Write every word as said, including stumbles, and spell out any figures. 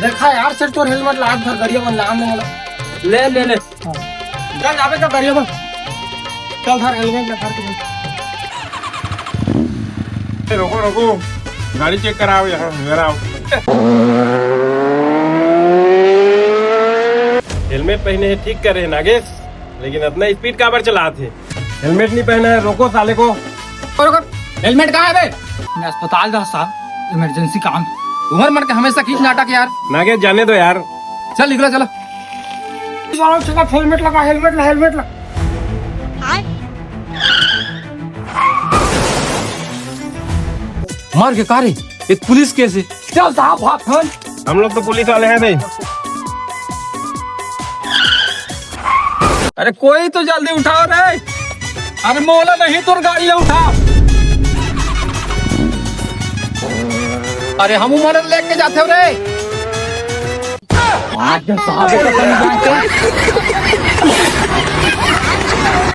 देखा यार, सिर्फ तोर हेलमेट ला, हाथ भर गड़िया बन ला, हमने बोला। ले, ले, ले। हाँ। चल, जाबे तो गड़िया बन। चल, धर हेलमेट ला, धर के बन। ए, रोको, रोको। गाड़ी चेक कराओ यहाँ, इधर आओ। हेलमेट पहने है, ठीक करे है नागेश, लेकिन इतना स्पीड काबर चलात है? हेलमेट नहीं पहना है, रोको साले को। रुको, रुको। हेलमेट कहाँ है बे? मैं अस्पताल जा साहब, इमरजेंसी काम। उमर मन के हमेशा खींच नाटक यार। नागेश, जाने दो यार। चल निकला, चलो। साहब, साहब, हेलमेट लगा, हेलमेट ला, हेलमेट ला। मर के का रे? एक पुलिस केस है। चल साहब, भाग खन। हम लोग तो पुलिस वाले हैं बे। अरे कोई तो जल्दी उठाओ रे। अरे मोला नहीं, तोर गाड़ी ला उठा। अरे हम उमर लेके जाते हो रे। आज तो साहब को समझा के।